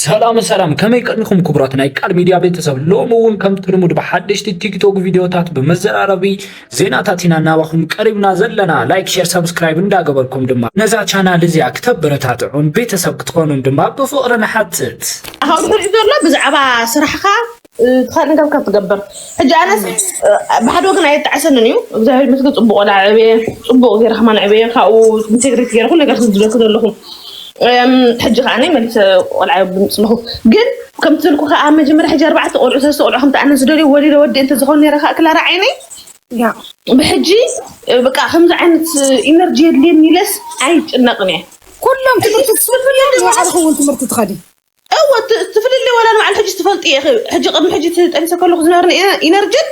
ሰላም ሰላም፣ ከመይ ቀኒኹም ክቡራት ናይ ቃል ሚድያ ቤተሰብ? ሎሚ እውን ከምቲ ልሙድ ብሓደሽቲ ቲክቶክ ቪድዮታት ብመዘራረቢ ዜናታት ኢና እናባኹም ቀሪብና ዘለና። ላይክ፣ ሼር፣ ሰብስክራይብ እንዳገበርኩም ድማ ነዛ ቻናል እዚኣ ክተበረታትዑን ቤተሰብ ክትኾኑን ድማ ብፍቕሪ ንሓትት። ካብ ዝሪኡ ዘሎ ብዛዕባ ስራሕኻ ትኻል እንከብካ ትገብር። ሕጂ ኣነስ ብሓደ ወገን ኣየጣዕሰንን እዩ። እግዚኣብሔር ይመስገን፣ ፅቡቅ ቆልዓ ዕብየ፣ ፅቡቅ ገይረ ከማን ዕብየ፣ ካብኡ ኢንቴግሬት ገይረ ኩሉ ነገር ዝብለኩ ዘለኹ። ሕጂ ከዓ ናይ መልሰ ቆልዓ ብምፅለኹ። ግን ከምቲ ዝልኩ ከዓ መጀመርያ ሕጂ ኣርባዕተ ቆልዑ ሰለስተ ቆልዑ ከምቲ ኣነ ዝደልዮ ወሊደ ወዲ እንተዝኸውን ነይረ ከዓ ክላራ ዓይነይ ብሕጂ በቃ ከምዚ ዓይነት ኢነርጂ የድልየኒ ኢለስ ኣይጭነቅን እየ። ኩሎም ትምህርቲ ትስብሉ እዮም ንባዕልኹም እውን ትምህርቲ ትኸዲ። እወ ትፍልልይ ወላ ንባዕሉ ሕጂ ትፈልጥ እየ። ሕጂ ቅድሚ ሕጂ ትጠንሰ ከለኹ ዝነበርኒ ኢነርጅን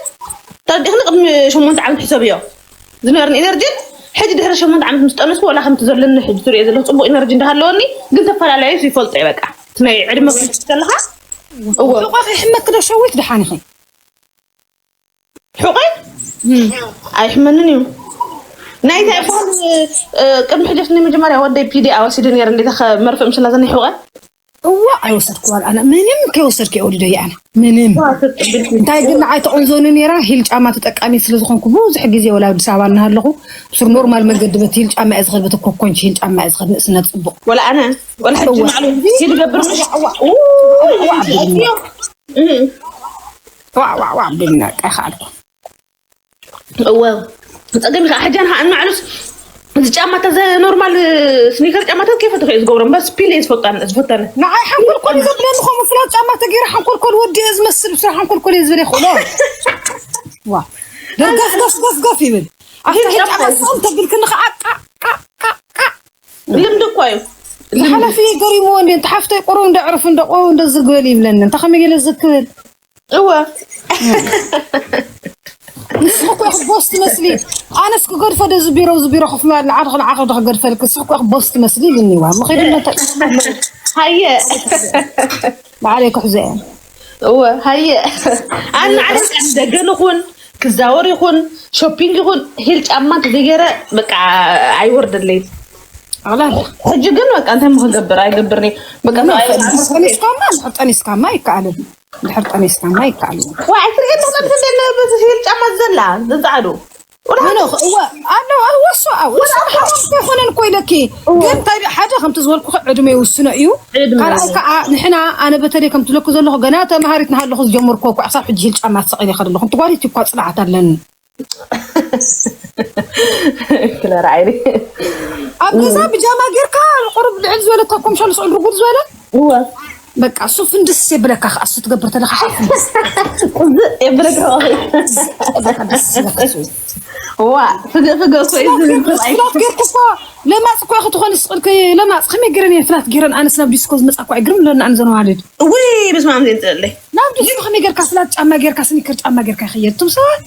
ተረዲእኽኒ ቅድሚ ሸሞንተ ዓመት ሕሰብዮ ዝነበርኒ ኢነርጅን ሕጂ ድሕሪ ሸሞንተ ዓመት ምስ ጠነስኩ ወላ ከምቲ ዘለኒ ሕጂ ትሪኦ ዘለኹ ፅቡቅ ኢነርጂ እንዳሃለወኒ ግን ተፈላለዩ ይፈልጦ እየ በቃ እቲ ናይ ዕድመ ክትሕስ ከለኻ እወ ሕቆኺ ይሕመኪ ዶ ሸዊት ደሓን ኢኺ ሕቆይ ኣይሕመንን እዩ ናይታይ ይበሃል ቅድሚ ሕጂ ናይ መጀመርያ ወደይ ፒዲ ኣወሲደ ነይረ እንዴታ መርፍእ ምሽላ ዘኒ ሕቆ እዋ ኣይወሰድኩዋል ኣነ ምንም ከይወሰድኩ እየ ወሊደያ ኣነ ምንም እንታይ ግን ንዓይ ተቆንዞኒ ነይራ ሂል ጫማ ተጠቃሚት ስለዝኮንኩ ብዙሕ ግዜ ወላ ኣዲስ ኣበባ እናሃለኹ ብስሩ ኖርማል መንገዲ በቲ ሂል ጫማ እየ ዝኸድ በቲ ኮኮንች ሂል ጫማ እየ ዝኸድ ንእስነት ፅቡቅ ወላ ኣነ ወላ ሕጂ ማዕሉ ሂል ገብር ዋዕዋዕዋዕ ብልና ቃ ይኸኣልኩ እወ ፀገም ከዓ ሕጃን ከዓ እንማዕሉስ እዚ ጫማታት ዘ ኖርማል ስኒከር ጫማታት ከይፈተኹ እየ ዝገብሮም በስ ፒል እየ ዝፈጠነ ዝፈተነ ንዓይ ሓንኮልኮል እዩ ዘብለኒ ከምኡ ፍላት ጫማ ተገይረ ሓንኮልኮል ወዲ እየ ዝመስል ብስራ ሓንኮልኮል እየ ዝበለ ይኽእሎ ዋ ደርገፍ ገፍ ገፍ ገፍ ይብል ኣብታ ጫማ ስኦም ተብልክኒ ከዓ ቃ ቃ ቃ ቃ ልምዲ እኮ እዩ ዝሓለፊ ገሪምዎ እንደ እንተ ሓፍተይ ቁሩብ እንደ ዕርፍ እንደ ቆ እንደ ዝግበል ይብለኒ እንተ ከመይ ገለ ዝክብል እወ ንስኺ እኮ ኢኺ ቦስ ትመስሊ ኣነስ ክገድፎ ዶ እዚ ቢሮ እዚ ቢሮ ከፍሎ ኣለ ዓድኺ ንዓኺ ዶ ክገድፈልኪ ንስኺ እኮ ኢኺ ቦስ ትመስሊ ኢልኒ ዋ ምኸይዱ መተ ሃየ ባዕለይ ክሕዞ እየ እወ ሃየ ኣነ ዓለም ደገ ንኹን ክዛወር ይኹን ሾፒንግ ይኹን ሂል ጫማ ተዘይገይረ በቃ ኣይወርደለይን ኣላ ሕጂ ግን በቃ እንታይ ምክገብር ኣይገብርኒ በቃ ጠኒስካማ ጠኒስካማ ይከኣልን ድሕር ጠኒስካማ ይከኣል ዋይ ትርኢት ትኽእል ትኽእል በዚ ሂል ጫማ ዘላ ዝፃዕዱ ኣነ እወ ኣለዋ እወ እሱ እወ ሓራም ኣይኮነን እኮ ኢለኪ ግን እንታይ ሓደ ከምቲ ዝበልኩ ዕድመ ይውስኖ እዩ ካልኣይ ከዓ ንሕና ኣነ በተለይ ከምቲ ዝለኩ ዘለኹ ገና ተምሃሪት ናሃለኹ ዝጀመርኩ እኮ ክሳብ ሕጂ ሂል ጫማ ትሰቂል ይኸድ ኣለኹ ትጓሪት እኳ ፅንዓት ኣለኒ ክለር ዓይኒ ኣብ ገዛ ብጃማ ጌርካ ቁሩብ ልዕል ዝበለ ተኮምሻሉ ስዕል ርጉድ ዝበለ እወ በቃ እሱ ፍንድስ የብለካ ከዓ እሱ ትገብር ተለካ ሓፍ የብለካ ደስ ይበካ እሱ ዋ ፍገ ፍገ እኮ እዩ ዝብል ፍላት ጌርኩ እኮ ለማፅ እኮ ክትኾን ስቕልክ ለማፅ ከመይ ገይረን እየን ፍላት ገይረን ኣነስ ናብ ዲስኮ ዝመፃ እኳ ኣይግርም ለና ኣነ ዘነዋልድ ውይ በስመ ኣብ ዘይንፅለለይ ናብ ዲስኮ ከመይ ጌርካ ፍላት ጫማ ጌርካ ስኒከር ጫማ ጌርካ ይኸየድ እቶም ሰባት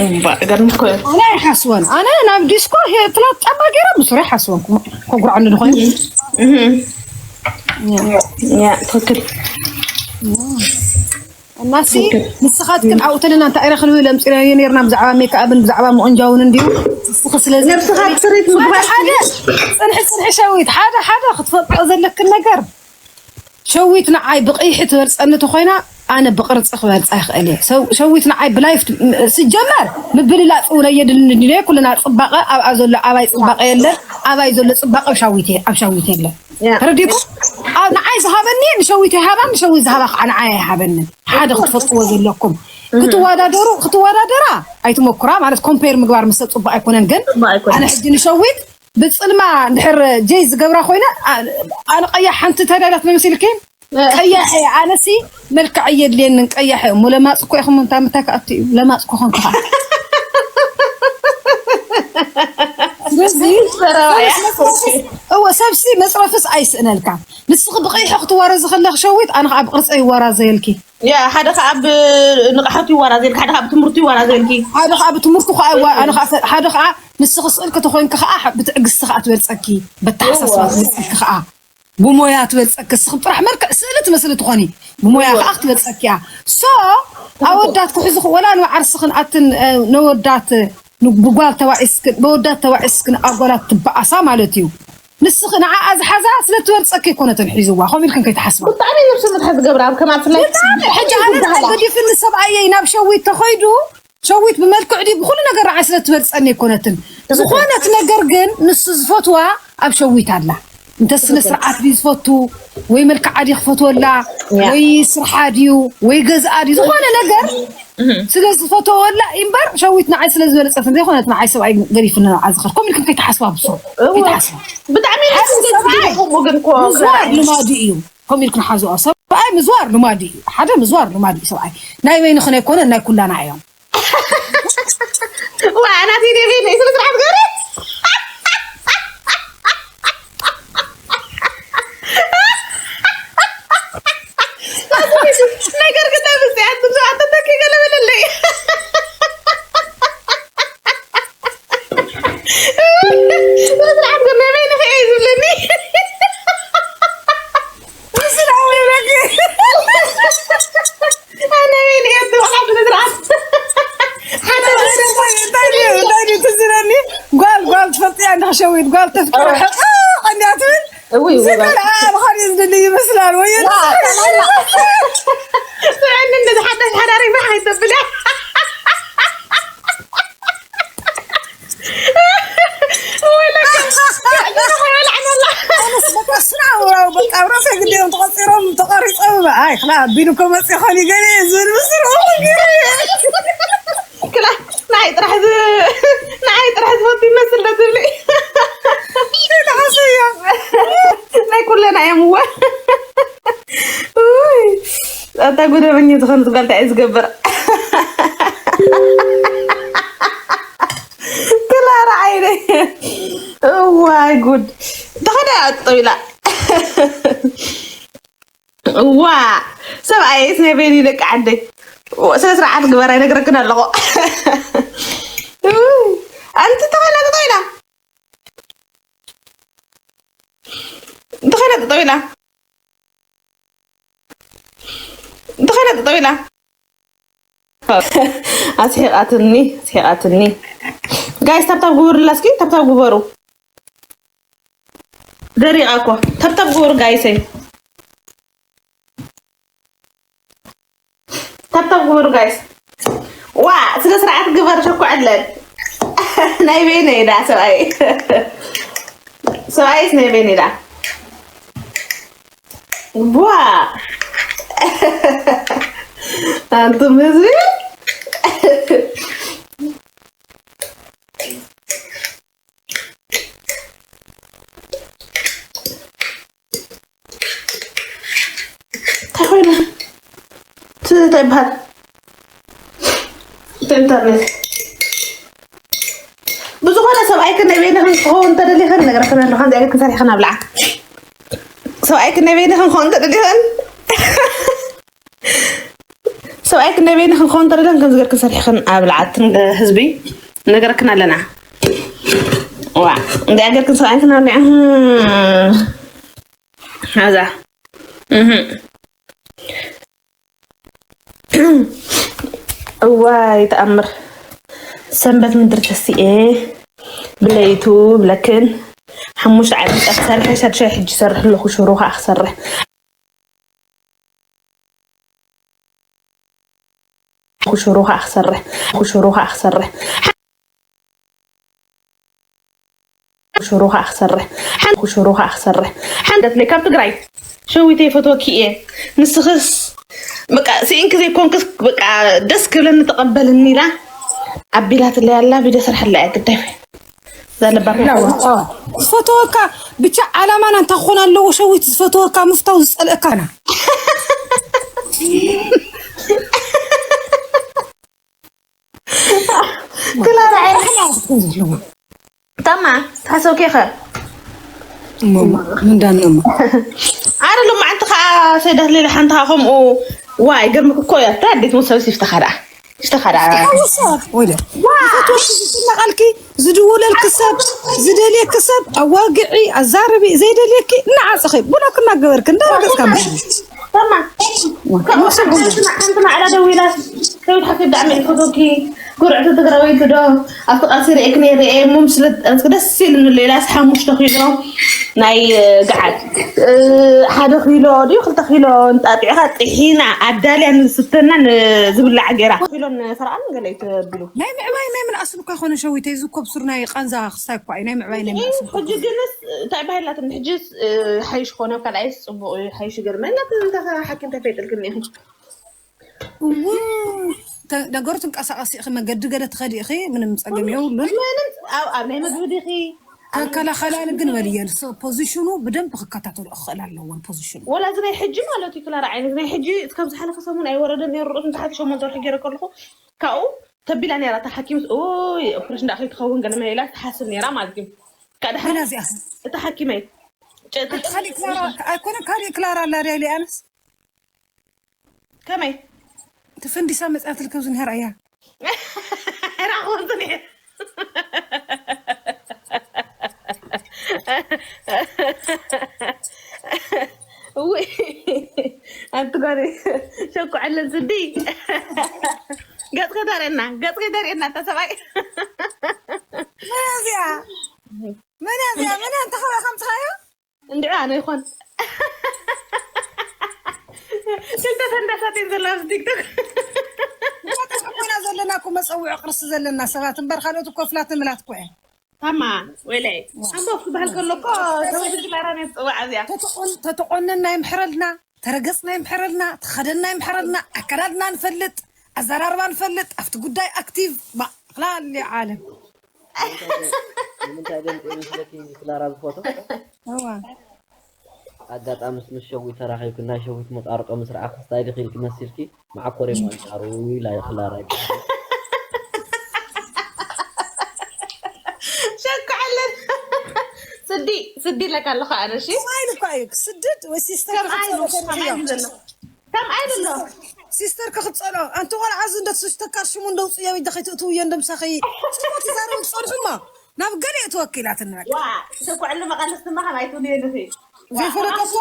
እምባእ ገርም እኮ እዩ። ኣነ ኣይሓስቦን ኣነ ናብ ዲስኮ ሄ- ትላት ጫማ ገይረ ብሱረ ኣይሓስቦን ኮጉርዓኒ ዝኾነ እህም። ያ ትክክል እናሲ ንስኻትክን ኣብኡ ተለና እንታይ ኢና ክንብል ኣምፂናዮ ነርና ብዛዕባ ሜክኣብን ብዛዕባ ምቕንጃውን እንድዩ ንስኺ ስለዚ ነብስኻ ትሪት ምግባር ሓደ ጽንሒ ጽንሒ ሸዊት ሓደ ሓደ ክትፈልጦ ዘለክን ነገር ሸዊት ንዓይ ብቕይሒ ትበልፀኒ ተኾይና ኣነ ብቕርፂ ክበልፃ ይኽእል እየ። ሰው- ሸዊት ንዓይ ብላይፍ ት- ም- ስጀመር ምብልላፅ እውን ኣየድልን ድለ ኩልና ፅባቐ ኣብኣ ዘሎ ኣባይ ፅባቐ የለን ኣባይ ዘሎ ፅባቐ ኣብ ሻዊት የ- ኣብ ሻዊት የለን ያ። ተረዲእኩም? ኣብ ንዓይ ዝሃበኒ ንሸዊት ይሃባ ንሸዊት ዝሃባ ከዓ ንዓይ ኣይሃበንን። ሓደ ክትፈልጥዎ ዘለኩም ክትወዳደሩ ክትወዳደራ ኣይትሞክራ ማለት ኮምፔር ምግባር ምስ ፅቡቅ ኣይኮነን ግን ፅቡቅ ኣይኮነን። ኣነ ሕጂ ንሸዊት ብፅልማ እንድሕር ጀይ ዝገብራ ኮይነ ኣነ ቀያሕ ሓንቲ ተዳላት መምሲልኪ ቀያሕ ኣነሲ መልክዕ የድልየንን ቀያሕ እሞ ለማፅ እኮ ኢኹም እንታይ ምታይ ክኣቱ እዩ ለማፅ ክኾን ክዓ ስለዚ እወ ሰብሲ መፅረፍስ ኣይስእነልካ ንስኺ ብቀይሖ ክትዋረዚ ከለክ ሸዊት ኣነ ከዓ ብቅርፀ ይዋራዘየልኪ ያ ሓደ ከዓ ብንቕሓቱ ይዋራዘልኪ ሓደ ከዓ ብትምህርቱ ይዋራዘልኪ ሓደ ከዓ ብትምህርቱ ከዓ ይዋ- ኣነ ከዓ ፈ- ሓደ ከዓ ንስኺ ስእል ከተኮይንኪ ከዓ ብትዕግስቲ ከዓ ትበልፀኪ በተሓሳስባ ትበልፀኪ ከዓ ብሞያ ትበልፀኪ እስኽም ጥራሕ መልክዕ ስእሊ ትመስሊ ትኾኒ ብሞያ ከዓ ክትበልፀኪ እያ ሶ ኣወዳት ክሕዚ ወላ ንዓርስኽን ኣትን ነወዳት ብጓል ተባዒስክን በወዳት ተባዒስክን ኣጓላት ትበኣሳ ማለት እዩ ንስኺ ንዓኣ ዝሓዛ ስለ ትበልፀኪ ኣይኮነትን ሒዝዋ። ከምኡ ኢልክን ከይትሓስባ። ብጣዕሚ ነብሰ ምትሓት ዝገብራ ኣብ ከም ኣብ ፍላይ ብጣዕሚ ሕጂ ኣነ እንታይ ገዲፍኒ ሰብኣየይ ናብ ሸዊት ተኸይዱ፣ ሸዊት ብመልክዕ ድዩ ብኩሉ ነገር ንዓይ ስለ ትበልፀኒ ኣይኮነትን። ዝኾነት ነገር ግን ንሱ ዝፈትዋ ኣብ ሸዊት ኣላ። እንተ ስነ ስርዓት ድዩ ዝፈቱ ወይ መልክዓ ድዩ ክፈትወላ ወይ ስርሓ ድዩ ወይ ገዝኣ ድዩ ዝኾነ ነገር ስለ ዝፈተወላ እምበር ሸዊት ንዓይ ስለ ዝበለፀት ዘይኮነት ንዓይ ሰብኣይ ገዲፍኒ ንዓ ዝኸድ። ከምኡ ኢልክን ከይትሓስባ ብሶ ከይትሓስባ። ብጣዕሚ ሓደ ሰብኣይ ግን እኮ ምዝዋር ልማዱ እዩ። ከምኡ ኢልክን ሓዝኦ ሰብኣይ ምዝዋር ልማዱ እዩ። ሓደ ምዝዋር ልማዱ እዩ ሰብኣይ። ናይ በይንኽን ኣይኮነ ናይ ኩላና እዮም። ዋ ናቲ ደቤ ናይ ስነ ስርዓት ገረ ነገር ግን ናይ ብፅያት ብዙ ኣተተኪ ገለ በለለይ ስነ ስርዓት ገር ናይ በይንኸ እዩ ዝብለኒ ምስል ኣወይ በቂ ኣነ በይን እየ ዝብላ ስነ ስርዓት ሓደ እንታይ ድዩ እንታይ ድዩ ትዝ ኢለኒ። ጓል ጓል ትፈልጥያ እንዲኻ ሸዊት ጓል ተፍቅራ ሕቕ እንዲያ ትብል። እውይ እውይ ዝከልኣ ብኻልእ ዝደሊ ይመስላል ወይ ስዕኒ እንደዚ ሓዳሽ ሓዳሪ ባሕ ኣይተብልያ ስና በቃ ኣብ ራሰይ ግዲኦም ተቐፂሮም ተቐሪፆም ኣይ ክላ ኣቢሉ ከመፅ ይኾን ይገለ ዝብል ምስል ገለ ክላ ንዓይ ጥራሕ ዝ- ንዓይ ጥራሕ ዝፈቱ ይመስል ዶ ትብሊ ሓሰያ ናይ ኩለና እዮም እወ ውይ፣ ኣታ ጉደበኛ ዝኾነት ጓል እንታይ እዩ ዝገብር ክላራ ዓይነ እዋይ ጉድ ተኸዳ ጠው ኢላ እዋ ሰብኣየስ ናይ በይኒ ደቂ ዓደይ ስነ ስርዓት ግበር ኣይነግረክን ኣለኹ ኣንቲ ተኸላ ጠጠው ኢላ ተኸላ ጠጠው ኢላ ተኸላ ጠጠው ኢላ ኣስሒቓትኒ ኣስሒቓትኒ ጋይስ ታብታብ ግበሩላ እስኪ ታብታብ ግበሩ ደሪቓ እኮ ታብታብ ግበሩ ጋይሰይ ታብታብ ግበሩ ጋይስ ዋ ስነ ስርዓት ግበር ሸኩዐለን ናይ በይነይ ዳ ሰብኣይ ሰብኣይስ ናይ በይነይ ዳ ዋ ኣንቱም ህዝቢ እንታይ ኮይኑ እቲ እንታይ ይበሃል እቲ ኢንተርኔት ብዝኾነ ሰብኣይክን ናይ በይንኽን ክኸውን እንተደሊኽን ነግረክን ኣለኹ ከምዚ ዓይነት ክንሰርሕኽን ኣብልዓ ሰብኣይክን ናይ በይንኽን ክኸውን እንተደሊኽን ሰብኣይክን ናይ በይንኽን ክኸውን እንተደሊኽን ከምዚ ገርክን ሰሪሕኽን ኣብልዓ እቲ ህዝቢ ነገረክን ኣለና ዋ እንዲኣ ገርክን ሰብኣይክን ኣብልዓ ኣዛ እዋይ ተኣምር ሰንበት ምድሪ ተሲኤ ብለይቱ ብለክን ሓሙሽተ ዓመት ክሰርሐ ሸድሻይ ሕጂ ይሰርሕ ኣለኹ ሽሮ ከዓ ክሰርሕ ሽሮ ከዓ ክሰርሕ ሽሮ ከዓ ክሰርሕ ሽሮ ከዓ ክሰርሕ ሓንቲ ሽሮ ከዓ ክሰርሕ ሓንቲ ካብ ትግራይ ሸዊተይ ፈትወኪ እየ ንስኽስ በቃ ስኢንኪ ዘይኮንክስ በቃ ደስ ክብለኒ ተቐበልኒ ኢላ ኣቢላትለይ ኣላ ቪድዮ ስርሐላ እያ ግዳይ ዘለባትና ዝፈትወካ ብቻ ዓላማና እንታይ ክኾን ኣለዎ ሸዊት ዝፈትወካ ምፍታው ዝፀልእካና ክላራ ተማ ተሓሰብኪ ኸ ምንዳንማ ኣረ ሎማዓንቲ ከዓ ሰይዳት ሌላ ሓንቲ ከዓ ከምኡ ዋ ይገርምክ እኮ እያ ኣዴት መሰብስ ይፍተኻ ደኣ ይፍተኻ ደኣ ወደ ዝናቐልኪ ዝድውለልክ ሰብ ዝደልየክ ሰብ ኣዋግዒ ኣዛርቢ ዘይደልየኪ እናዓፀኸ ቡና ክናገበርክ እንዳረገፅካ ምሽ ተማ ሓንቲ ማዕዳ ደዊላ ሰብት ሓንቲ ብጣዕሚ ይፈቶኪ ኩርዕቲ ትግራወይቲ ዶ ኣብቲ ቃልሲ ርእየክ ነይረ እየ። እሞ ምስለ ጠንስክ ደስ ኢሉኒ ኣሎ። ኢላስ ሓሙሽተ ኪሎ ናይ ገዓት፣ ሓደ ኪሎ ድዩ ክልተ ኪሎ እንጣጢዕካ ጥሒና ኣዳልያ ንዝስተና ንዝብላዕ ገይራ ኪሎ ንፈርቓን ገለ እዩ ተቢሉ። ናይ ምዕባይ ናይ ምንኣስን እኳ ይኮነ ሸዊተይ፣ እዚ እኮ ብሱር ናይ ቃንዛ ክስታይ እኳ እዩ። ናይ ምዕባይ ናይ ምንኣስን እኳ። ሕጂ ግንስ እንታይ ባህላትን ሕጂስ ሓይሽ ኮነ ካልኣይስ ጽቡቕ እዩ። ሓይሽ ገርመና እንተ ሓኪም ተፈይጥልክኒ ኢኹም። እው፣ ተ-፣ ነገሩ ትንቀሳቐሲ ኢኺ፣ መገዲ ገለ ትኸዲ ኢኺ፣ ምንም ጸገም የብሉን። ምንም ኣብ፣ ኣብ ናይ መግቢ ዲኺ? ከከላኸላሊ ግን በልየን። ሶ፣ ፖዚሽኑ ብደንብ ክከታተሎ ክኽእል ኣለዎን፣ ፖዚሽኑ። ወላ እዚ ናይ ሕጂ ማለት እዩ፣ ክላራ ዓይኒ፣ እዚ ናይ ሕጂ፣ እስካብ ዝሓለፈ ሰሙን ኣይወረደን ነይሩ፣ ርእሱ ንታሕቲ ሸሞንተ ወርሒ ገይረ ከለኹ፣ ካብኡ ተቢላ ነይራ፣ እታ ሓኪምስ፣ ኡይ፣ ኦፕሬሽን ደኣ ከይትኸውን ገለ መለ ኢላ ትሓስብ ነይራ ማለት እዩ። ካብ ደሓን መን እዚኣ? እታ ሓኪመይ። ጨ-፣ ኣንቲ ካሊእ ክላራ፣ ኣይኮነ ካሊእ ክላራ ኣላ ድያ ኢለ ኣነስ? ከመይ? እቲ ፈንዲሳ መጽኣትልካ ዝንሄር እያ። ራኹ ዝንሄር። ውይ፣ ኣንቲ ጓል ሸኩዐለን ስዲ። ገጽ ከይተርእየና፣ ገጽ ከይተርእየና፣ እታ ሰብኣይ። መን እያ እዚኣ? መን እያ እዚኣ? መን እያ? እንተ ኸ-፣ ከምጽኻዮ? እንድዒ ኣነ ይኾን። ክልተ ፈንዳሳት እየን ዘለዋ ኣብዚ ቲክቶክ። መጠን ኮይና ዘለና እኮ መጸውዒ ቅርሲ ዘለና ሰባት እምበር፣ ካልኦት እኮ ፍላት ንብላት እኮ እየን። ታማ፣ ወይለይ። ዋ። ኣምቦ ክበሃል ከሎ እኮ ተወልድ ክላራ ናይ ዝጽዋዕ እዚኣ። ተተቆን-፣ ተተቆነና ይምሕረልና፣ ተረገጽና ይምሕረልና፣ ተኸደንና ይምሕረልና፣ ኣከዳድና ንፈልጥ፣ ኣዘራርባ ንፈልጥ፣ ኣብቲ ጉዳይ ኣክቲቭ፣ ባ-፣ ላሊ ዓለም። ንምንታይ ደንቂ ይመስለኪ ክላራ ዝፎቶ? እዋ። ኣጋጣሚ ምስ ሸዊት ተራኺብኪ፣ ናይ ሸዊት መቃርጦ ምስ ረኣኺ፣ ስታይ ዲኺ ኢልኪ መሲልኪ፣ መዓኮር እየ ኣንጻሩ ኢላ ክላራ ይበሃል። ሸኩዐለን። ስዲ፣ ስዲ ኢለካ ኣለኹ ኣነ፣ እሺ? ከምኣ ኢሉ እኳ እዩ፣ ክስድድ ወይ ሲስተር ከም ዓይኑ፣ ክሕጸሎ ከም ተርእዮ። ዓይኑ ዘሎ። ከም ዓይኑ ኣሎ። ሲስተር ክኽጸሎ፣ ኣንቲ ቆልዓ እዚ እንደ ትስተካ ሽሙ እንደውጽዮ ኢደ ከይትእትውዮ እንደምሳኺ። ጽቡቕ ትዛረቡ ትጸንሑ እሞ፣ ናብ ገሊኡ ተወኪላትኒ በቃ። ዋ፣ ሸኩዐሉ መቐለስ ድማ ከም ኣይትውልዮ ኢልኺ። ዋ፣ ዘይፈለጠቶ፣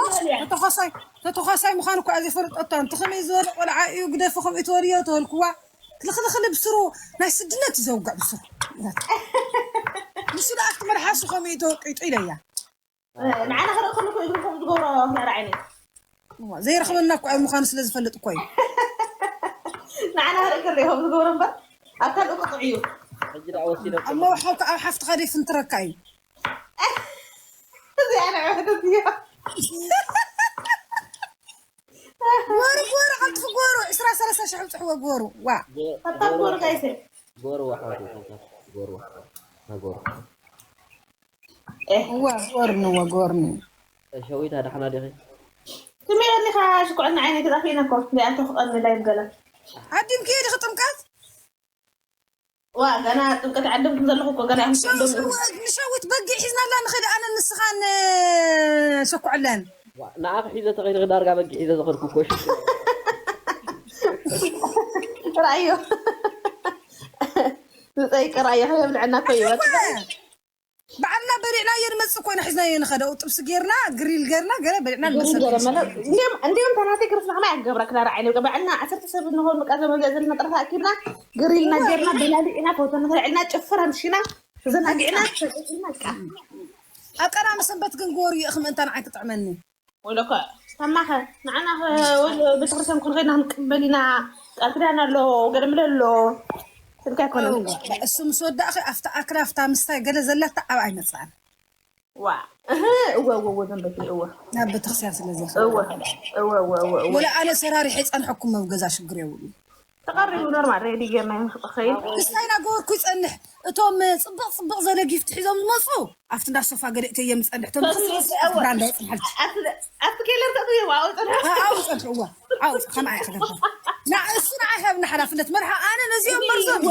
ተተኳሳይ፣ ተተኳሳይ ምዃኑ እኳ ዘይፈለጠቶ፣ ኣንቲ ከመይ ዝበለ ቆልዓ እዩ፣ ግደፊ ከምኡ ትበልዮ ተበልኩዋ። ክልኽልኽሊ ብስሩ ናይ ስድነት እዩ ዘውግዕ ብስሩ። ንሱ ደኣ ኣብቲ መልሓሱ ከምኡ እዩ ተወቂጡ ኢለያ። ንዓና ክርኢ ከለኩ እግሪ ከም ዝገብሮ ክላራ ዓይነይ። እዋ፣ ዘይረኽበና እኮ ኣብ ምዃኑ ስለ ዝፈልጥ እኮ እዩ። ንዓና ክርኢ ከለዮ ከም ዝገብሮ እምበር ኣብ ካልእ ቅጡዕ እዩ። ሕጂ ደኣ ወሲደ ኣብ መውሓውካ ኣብ ሓፍትኻ ደይ ፍንትረካ እዩ። እዚኣ ንዕብሕቲ እያ። ጎሩ፣ ጎሩ፣ ቀልጥፉ ጎሩ፣ ዕስራ ሰላሳ ሽሕ ኣብፅሕዎ ጎሩ። ዋ። ጎ-፣ ሓታ ጎሩ ጎሩ ጋይሰ። ጎሩ ኣሕዋተይ፣ ጎሩ ኣሕዋተይ። ጎሩ። እዋ፣ ጎርኒ፣ እዋ፣ ጎርኒ። ሸዊት ኣድሓና ዲኺ? ትሜ ወኒኻ ሽኩዕና ዓይነይ ተጣፊእና እኮ። ሊኣቶ ክቐኒ ላይቭ ገለ። ዓዲምኪ ዲኺ ጥምቀት? ዋ፣ ገና ጥምቀት ዓደምኩም ዘለኹ እኮ ገና እዮም ሸው-፣ ትዕደሙ። ሸው-፣ ንሸዊት በጊዕ ሒዝናላ ንኸይድ ኣነ ንስኻን ሸኩዕለን። ዋ፣ ንኣኺ ሒዘ ተኸይደ ዳርጋ በጊዕ ሒዘ ዝኸድኩ እኮ። ራእዮ። ዝፀይቅ ራእዮ ከየብልዐና እኮ እዩ። በቃ። ባዕልና በሊዕናዮ ንመፅእ ኮይና ሒዝናዮ ንኸደ። ጥብሲ ጌርና፣ ግሪል ጌርና፣ ገለ በሊዕና ንመሰል ገይርና። እንዲያውም፣ እንዲያውም ተናቴ ክርስትና ከማይ ኣገብራ ክላራ ዓይነ። በቃ ባዕልና ዓሰርተ ሰብ እንኾን በቃ ዘመን ዘለና ጥራሕ ኣኪብና፣ ግሪልና ጌርና፣ በላሊዕና፣ ፎቶ ንኸልዕልና፣ ጭፍር ኣምሺና፣ ተዘናጊዕና፣ ተዘናጊዕና፣ በቃ። ኣብ ቀዳሚ ሰንበት ግን ጎርዩ እኽም እንታን ዓይን ክጥዕመኒ። ወለኮ፣ ተማኸ፣ ንዓና ኸ-፣ ወል-፣ ቤተክርስትያን ክንኸይድ ኢና ክንቅበል ኢና፣ ቃል ኪዳን ኣሎ፣ ገለ ምለ ኣሎ። ስልኪ ኣይኮነን። እዋ፣ እሱ ምስ ወዳእኺ፣ ኣብታ ኣክላ፣ ኣብታ ምስታይ ገለ ዘላታ ኣብ ኣይመጽኣን። ዋ፣ እህ፣ እወ፣ እወ፣ እወ፣ ዘንበትኒ፣ እወ። ናብ ቤተክርስትያን ስለ ዘይኸደ። እወ፣ እወ፣ እወ፣ እወ፣ እወ። ወላ ኣነ ሰራሪሐ ይጸንሐኩም ኣብ ገዛ ሽግር የብሉን። ተቐሪቡ ኖርማል ሬዲ ጌርና ኢና ክንኸይድ። ክስታይ እናገበርኩ ይጸንሕ። እቶም ጽብቕ ጽብቕ ዘለ ጊፍት ሒዞም ዝመጹ ኣብቲ እንዳ ሶፋ ገለ እተዮም ዝጸንሕ። እቶም ተስፋ ክስታይ እወ። ብራንዳ ይጸንሐልኪ። ኣብቲ፣ ኣብቲ ኬለር ተእትውዮ፣ ኣብኡ ጸንሑ። ኣ-፣ ኣብኡ ጸንሑ፣ እወ። ኣብኡ ጸ-፣ ከምኣ እየ ክገብር። ንዓ-፣ እሱ ንዓይ ሃብኒ ሓላፍነት መርሓ ኣነ ነዚኦም እወ፣ መርዞም።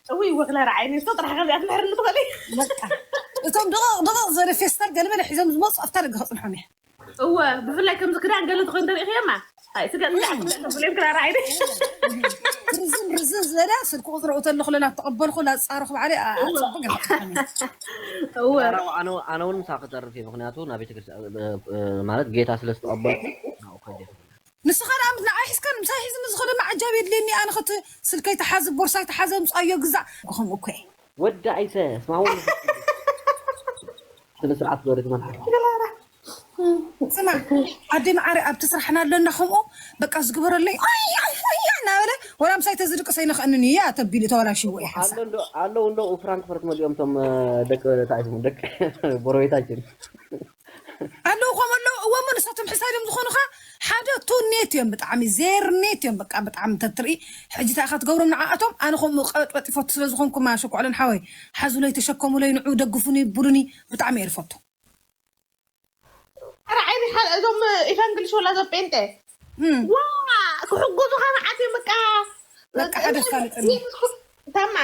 እወ፣ እወ፣ ክላራ ዓይኒ፣ እሱ ጥራሕ ከምዚኣ ትምህርኒ ትኽእሊ። በቃ። እቶም ደቐቕ ደቐቕ ዘለ ፌስታል ገለ መለ ሒዞም ዝመጹ ኣብታ ደገ ከጽንሖም እየ። እወ፣ ብፍላይ ከምዚ ክዳን ገለ ተኾይኑ ተሪእኽዮማ? ኣይ፣ ስጋ፣ ስጋ፣ እም። ብሌም ክራራ ዓይነ። ርዝን ርዝን ዝበለ ስልኪ ቁፅሪ እተልኹ ለና ተቐበልኩ፣ ላፃረኹ ባዕለይ፣ ኣ-፣ እወ። ኣፅብቅ ገለ። እወ። ኣነ፣ ኣነ እውን ምሳኺ ክተርፍ እየ፣ ምኽንያቱ ናብ ቤተክርስትያን፣ እ፣ እ፣ ማለት ጌታ ስለ ዝተቐበልኩ ናብኡ ከይደ። ንስኻ ደኣ ምስ ንዓይ ሒዝካ ንምሳይ ሒዝኒ ዝኸደ መዓጃብ የድልየኒ። ኣነ ኸቲ ስልከይ ተሓዝ፣ ቦርሳይ ተሓዘ፣ ምጻዮ ግዛዕ። ከምኡ እኮ እየ። ወዲ ኣይሰ፣ ስማ፣ ወዲ። ስነ ስርዓት ገበሪ ትመን ሓ። ስማ፣ ኣደ መዓረ ኣብቲ ስራሕና ኣለና፣ ከምኡ በቃ ዝግበረለይ፣ ኣይ፣ ኣይ፣ ኣይ፣ ኣይ እናበለ፣ ወላ ምሳይ ተዝድቅስ ኣይነኽእንን እዩ፣ እያ ተቢሉ ተበላሽዎ እዩ ሓንሳብ። ኣሎ እንዶ፣ ኣሎ እንዶ ፍራንክፈርት መሊኦም ቶም፣ እ፣ ደቂ፣ እንታይ ስሙ፣ ደቂ ጎረቤታችን። ኣለዉ ከም ኣለዉ፣ እወ፣ እሞ ንሳቶም ሕሳድም ዝኾኑኻ ሓደ ቱ ኔት እዮም፣ ብጣዕሚ ዜር ኔት እዮም፣ በቃ ብጣዕሚ ተትርኢ። ሕጂ እንታይ ኢኻ ትገብሮም ንዓኣቶም? ኣነ ከምኡ ቀበጥበጥ ይፈቱ ስለ ዝኾንኩ፣ ማ ሸኩዕለን ሓወይ፣ ሓዙለይ፣ ተሸከሙለይ፣ ንዑ ደግፉኒ፣ ብሉኒ፣ ብጣዕሚ እየ ዝፈቱ። ኧረ ዓይኒ ሓ-፣ እዞም ኢቫንግሊሽ ወላ እዞም ጴንጤ። እም። ዋ፣ ክሕግዙኻ መዓት እዮም፣ በቃ። በቃ ሓደ ፋልጥ። ተማ።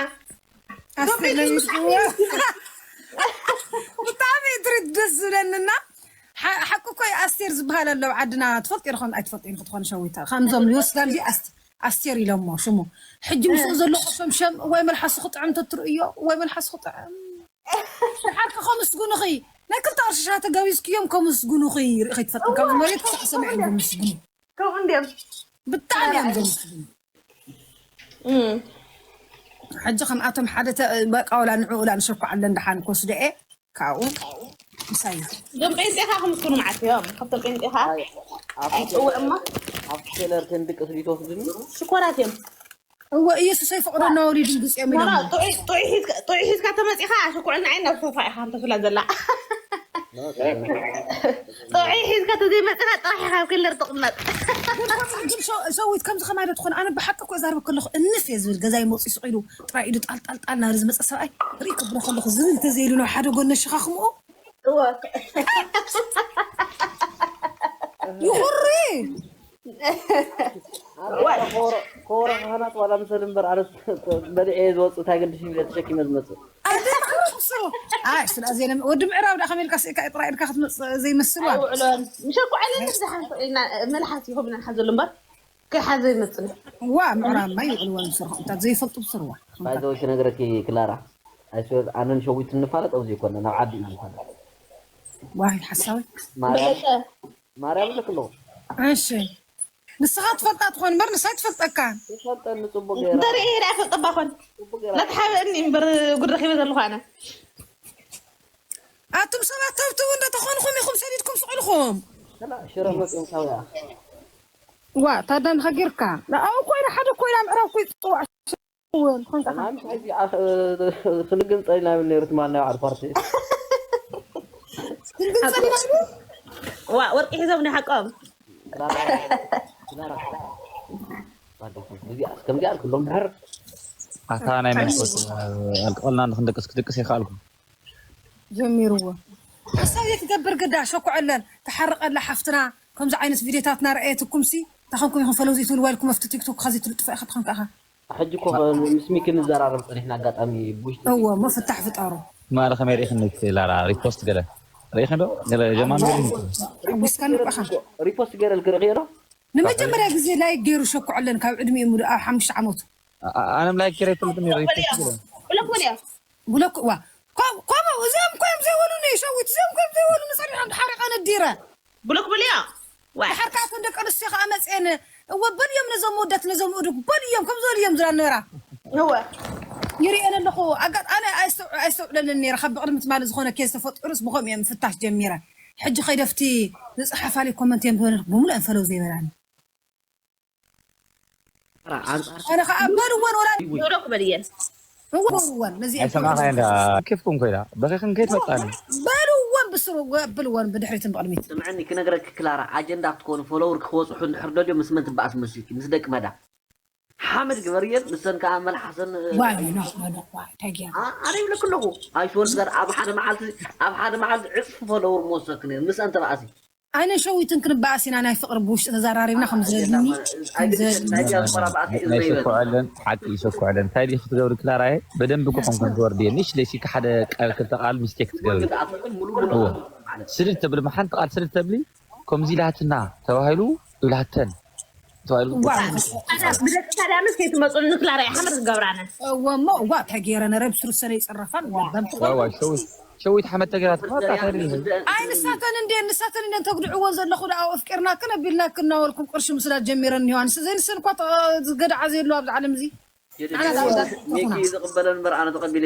ኣስቴር እዞም ለሚስዎ። ጴንጤ ብጣዕሚ ትሪት ደስ ዝብለንና። ሓ-፣ ሓቂ እኮ እዩ፣ ኣስቴር ዝበሃል ኣሎ ኣብ ዓድና። ትፈልጥ ኢኹም ኣይትፈልጥ ኢኹም ክትኾኑ ሸዊታ። ከምዞም ይወስዳል ድዩ ኣስ-፣ ኣስቴር ኢሎሞ ሽሙ። ሕጂ ምስኡ ዘሎ ሸምሸም ወይ መልሓሱ ክጥዕም ተትርእዮ፣ ወይ መልሓሱ ክጥዕም። ደሓር ከመስግኑኺ። ናይ ክልተ ቅርሺ ሻሂ ተጋቢዝክዮም ከመስግኑኺ ርኢኺ ትፈልጢ። ካብ መሬት ክሳዕ ሰማይ እዮም ዘመስግኑ። ከምኡ እንድዮም። ብጣዕሚ እዮም ዘመስግኑ። እም። ሕጂ ከምኣቶም ሓደ ተ-፣ በቃ ወላ ንዕኡ ላ ንሸኩዓለን ደሓን ክወስደኤ ካብኡ ምሳይ። እዞም ጴንጤኻ ክምስግኑ መዓት እዮም። ካብቶም ጴንጤኻ ኣይ፣ ኣብቲ ኣይጽውዕ እሞ። ኣብቲ ቴለር ክንድቅስ ድዩ ትወስድኒ? ሽኮራት እዮም። እወ፣ ኢየሱስ ኣይፈቕዶ እናበሉ ይድንግጽ እዮም ኖ፣ ኖ፣ ኢሎም። ጥዑይ፣ ጥዑይ ሒዝካ፣ ጥዑይ ሒዝካ ተመጺኻ፣ ሽኩዕልና ዓይን ናብ ሶፋ ኢኻ እንተፍላ ዘላ። ጥዑይ ሒዝካ ተዘይመጺኻ፣ ጥራሕ ኢኻ ኣብ ክልር ትቕመጥ። ግን ከምዚ፣ ግን ሸ-፣ ሸዊት ከምዚ ከማይ ዶ ትኾን? ኣነ ብሓቂ እኮ እዛረብ ከለኹ እንፍ እየ ዝብል። ገዛይ መጺኡ ስቕ ኢሉ ጥራይ ኢዱ ጣል፣ ጣል፣ ጣል እናበለ ዝመጸ ሰብኣይ ርኢ ክብሎ ከለኹ ዝብል ተዘይሉ ናብ ሓደ ጎነ ሸኻኽምኡ። እወ። ይኹሪ። ዋይ። ኮረ-፣ ኮረ ካህናት ዋላ ምሰል እምበር፣ ኣነስ በሊዐ እየ ዝወፅእ፣ እንታይ ገድሽ ኢለ ተሸኪመ ዝመፅእ። ኣደ ማዕረ ክስሩ። ኣይ፣ ስለ ኣዜነ ወዲ ምዕራብ ደኣ ከመይ ኢልካ ስኢካ ጥራይ ኢልካ ክትመፅእ ዘይመስል ዋላ። ኣይውዕሎን። ምሸ እኮ ዓይነን ዝሓንቶ ኢልና መልሓስ ይኹም ኢና ንሓዘሉ እምበር፣ ከይሓዘ ይመፅእ። ዋ፣ ምዕራብ ማይ ይውዕልዋ ዝሰርሖ፣ እንታይ ዘይፈልጡ ብስርዋ። ባይ ዘ ወይ ክነግረኪ ክላራ፣ ኣይ ስዌር፣ ኣነን ሸዊት እንፋለጥ ኣብዚ ይኮነ፣ ናብ ዓዲ ኢና ንፋለጥ። ዋይ፣ ሓሳዊ። ማርያም፣ በለጠ። ማርያም ልክ ኣለኹ። እሺ። ንስኻ ትፈልጣ ትኾን እምበር ንሳ ኣይትፈልጠካን። ትፈልጠኒ ጽቡቕ ገይራ። እንተርኢ ኢለ ኣይፈልጠባ ኮን። ጽቡቕ ገይራ። ነትሓበኒ እምበር ጉድ ረኺበ ዘለኹ ኣነ። ኣቱም ሰባት ተብትቡ እንደ ተኾንኹም ኢኹም ሰዲድኩም ስቕ ኢልኩም። ከላ ሽረ መጽዮም ሳውያ። ዋ፣ ታዳን ኸጊርካ። ንኣኡ ኮይና ሓደ ኮይና ምዕራብ ኮይ ጽዋዕ እውን ኾንካ። ሰላም፣ ሕጂ ኣኽ-፣ ክንግንጸል ኢና ብል ነይሩ ትማል ናይ በዓል ፓርቲ። ክንግንጸል ኢና ብል? ዋ፣ ወርቂ ሒዞም ናይ ሓቆም። ክላራ፣ ክላራ። ባዶ፣ እዚኣ፣ ከምዚኣ ኣልኩሎም ድሕር። ኣታ ናይ መንፈስ፣ ኣልቅቐልና ንኽንደቅስ ክድቅስ ይኸኣልኩ። ጀሚርዎ። ሓሳብ ዘይትገብር ግዳ፣ ሸኩዐለን፣ ተሓርቐላ ሓፍትና፣ ከምዚ ዓይነት ቪድዮታት እናረኣየትኩምሲ፣ ተኸንኩም ኢኹም ፈለው ዘይትብልዋ ኢልኩም ኣብቲ ቲክቶክ ኸዚ ትልጥፎ ኢኻ ተኸንካ ኢኻ። ሕጂ እኮ ምስ ሚኪ ንዘራረብ ጸኒሕና ኣጋጣሚ ብውሽጢ እዎ፣ እሞ ፍታሕ ፍጠሩ። ማለ ከመይ ርኢኽኒ እቲ ላራ ሪፖስት ገለ? ርኢኽኒ ዶ? ገለ ጀማን ገለ? ሓጒስካኒ እኮ ኢኻ። ሪፖስት ገይረ ልክርኽዮ ዶ? ንመጀመርያ ግዜ ላይክ ገይሩ ሸኩዐለን ካብ ዕድሚኡ ሙሉእ ኣብ ሓሙሽተ ዓመቱ። ኣ-፣ ኣ-፣ ኣነም ላይክ ገይረ ኣይፈልጥን ነይረ፣ ሪፖስት ገይረ። ብሎክ በልዮ። ብሎክ፣ ዋ። ኮ-፣ ኮሞ፣ እዚኦም እኮ እዮም ዘይበሉኒ፣ ሸዊት፣ እዚኦም እኮ እዮም ዘይበሉኒ፣ ጸኒሖም፣ ድሓር ኢኻ ነዲረ። ብሎክ በልዮ። ዋይ። ድሓር ከኣ እተን ደቂ ኣንስትዮ ከኣ መጽኤን፣ እወ፣ በልዮም ነዞም መወዳት፣ ነዞም እዱግ፣ በልዮም፣ ከም ዝበሉ እዮም ዝብላ ነበራ። እወ። ይርእየን ኣለኹ። ኣጋጥ-፣ ኣነ ኣይስተው-፣ ኣይስተውዕለንን ነይረ። ካብ ብቕድሚ ትማሊ ዝኾነ ኬዝ ተፈጢሩስ ብኸምኡ እየ ምፍታሽ ጀሚረ። ሕጂ ከይደ ኣብቲ ዝጸሓፋለይ ኮመንት እየን ብመን-፣ ብምሉእ ፈለው ዘይበላኒ። ኣንጻር ኣነ ኸኣ በልወን ወላ ይብሎ ክበል እየን። እወ በልወን፣ ነዚኤን ኣይሰማዕኻይ እንዳ ኬፍኩም ኮይዳ፣ በኺኽን ከይትመጣኒ። በልወን ብስሩ፣ በልወን ብድሕሪትን ብቕድሚት። ስምዕኒ ክነግረኪ ክላራ፣ ኣጀንዳ ክትኮኑ ፎሎወር ክወጽሑ እንድሕር ደልዮ ምስ መን ትበኣስ መስልኪ? ምስ ደቂ መዳ። ሓመድ ግበርየን፣ ንሰን ከኣ መልሓሰን፣ እ፣ ዋይ፣ ኖ፣ ኖ፣ ኖ፣ ዋይ፣ እንታይ ገይሩ? ኣ-፣ ኣነ ይብለኪ ኣለኹ። ኣይሽወል ጋር ኣብ ሓደ መዓልቲ፣ ኣብ ሓደ መዓልቲ ዕጽፊ ፎሎወር ምወሰድኪ ነይሩ። ምስኣን ተበኣሲ። ኣነ ሸዊትን ክንበኣስ ኢና፣ ናይ ፍቕሪ ብውሽጢ ተዘራሪብና ከም ዝደልኒ፣ ከም ዘ-፣ ናይ ዲያስፖራ በኣሲ እዩ ናይ ዘይበል። ሸኩዐለን፣ ሓቂ ይሸኩዐለን። እንታይ ድዩ ክትገብሪ ክላራየ? በደንብ እኮ ከም ከም ትወርድየ። ንእሽተይ ሲካ ሓደ ቃል ክልተ ቃል ሚስቴክ ትገብሪ። እዎ። ስድድ ተብሊ፣ ሓንቲ ቃል ስድድ ተብሊ፣ ከምዚ ኢላትና ተባሂሉ፣ ኢላተን ተባሂሉ። ዋ። ብደቂ ታዲያ ምስ ከይትመፁ ንክላራየ ሓመድ ክገብራነ። እዎ እሞ፣ እዋ፣ እንታይ ገይረ ነረ ብስሩ ሰለ ይፅረፋን፣ ዋ። ዋ፣ ዋ፣ ሸዊት። ሸዊት ሓመድ ተገራት ክትመጣ ተርኢ። ኣይ ንሳተን እንዴ ንሳተን እንዴ ተጉድዕዎ ዘለኹ ደኣ ኣፍቂርናክን ኣቢልናክን እናበልኩም ቅርሺ ምስዳድ ጀሚረን እኒዋ። ንስ ዘይንሰን እኳ ገድዓ ዘየሉ ኣብዚ ዓለም እዚ። ሚኪ ዝቕበለን እምበር ኣነ ተቐቢለ